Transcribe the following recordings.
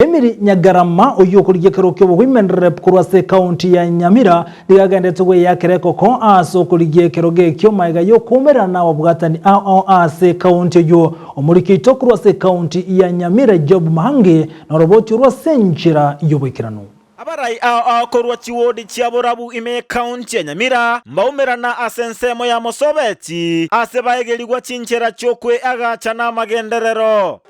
Emily Nyagarama oyio okorigia ekero ki'obowomen rep korwa ase ekaunti ya Nyamira nigo agenderete gweyakera ekoko ase okorigia ekerogo ekio magega y'okoumerana nababwatani ao ao ase ekaunti oyio. Omoriki oito korwa ase ekaunti ya Nyamira Job Mahange noroboti orwo ase enchera y'oboikeranu. Abarai ao ao korwa chiwodi chia borabu ime y'ekaunti ya Nyamira mbaumerana ase ensemo ya Mosobeti ase baegerigwa chinchera chi'okweagacha namagenderero.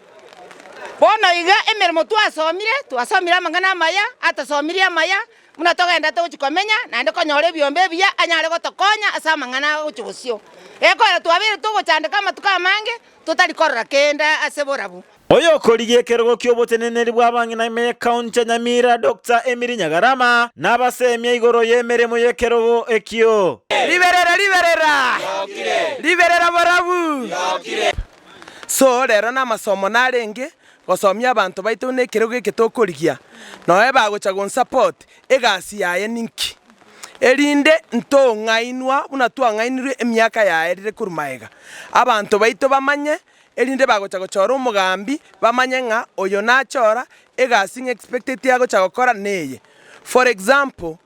Bono iga emeremo twasomire, twasomire amang'ana amaya, atosomirie amaya, buna togenderete gochia komenya, naende konyora ebiombe ebiya anyare gotokonya ase amang'ana agochia bosio. Ekogera twabeire togochandeka amatuko amange, totari korora kende ase borabu. Oyokorigia ekerogo ki'oboteneneri bw'abang'ina ime y'Ekaunti ya Nyamira, Doctor Emily Nyagarama, nabasemia igoro y'emeremo y'ekerogo ekio. Riberera, riberera, riberera borabu. So rero namasomo narenge gosomia abanto baito buna ekerogo eke tokorigia, noe bagocha gonsupport egasi yaye ninki? Erinde ntong'ainwa buna twang'ainirwe emiaka yaerire korwa magega. Abanto baito bamanye, erinde bagocha gochora omogambi bamanye ng'a oyo nachora egasi ng'a expected agocha gokora neye. For example,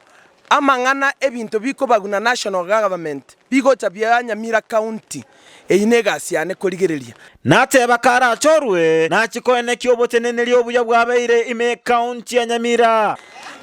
amang'ana ebinto bikobaguna national government bigocha bia Nyamira county, eyio negasi yane korigereria. Nateba karachorwe, nachie koenekia oboteneneri obuya bwabeire ime y'Ekaunti ya Nyamira.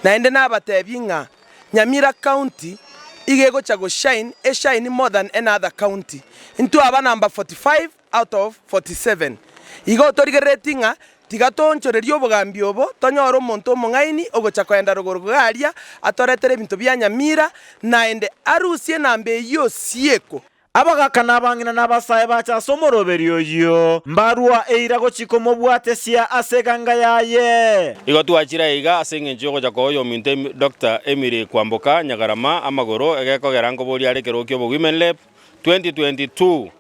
Naende nabatebie ng'a Nyamira County iga egocha go shine, e shine more than any other county. Intwe aba number 45 out of 47. Igo torigereretie ng'a tiga toonchorerie obogambi obo, tonyore omonto omong'aini ogocha koenda rogoro iga aria, atoretere ebinto bia Nyamira, naende arusie enamba eyio osieko. Abagaaka na abang'ina na abasae bacha ase omoroberio oyio, mbarua eira gochia komobwatesia ase eganga yaye. Igo twachire aiga ase engencho y'ogocha koa oyominto Doctor Emily Kwamboka Nyagarama amagoro egekogera nkoboria are ekerogo ki'obo Women Rep 2022.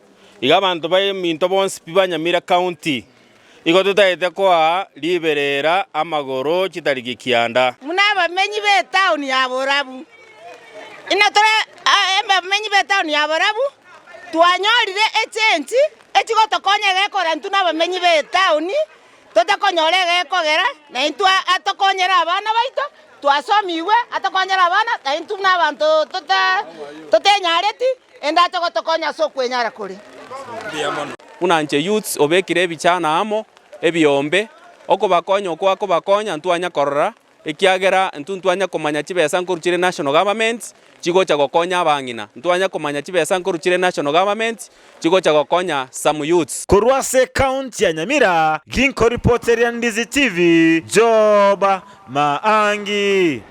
Iga abanto baminto bonsi pi ba Nyamira County igo totaete koa riberera amagoro chitariki kianda. Buna abamenyi b'etaoni ya Borabu, inwe tore abamenyi b'etaoni ya Borabu, twanyorire echenchi echigotokonya egekora intwe na abamenyi b'etaoni, totakonyora egekogera, na intwe atokonyere abana baito, twasomigwe atokonyere abana, na intwe buna abanto tota totenyareti, ende ache gotokonya ase okwenyara kore. Buna inche youths obekire ebichana amo, ebiombe, okobakonya okwo akobakonya ntwanya korora, ekiagera intwe ntwanya komanya chibesa nkorwa chire national government, chigocha gokonya abang'ina, ntwanya komanya chibesa nkorwa chire national government, chigocha gokonya some youths. Korwa ase ekaunti ya Nyamira, ginkoripoteria Ndizi TV, Job Maangi.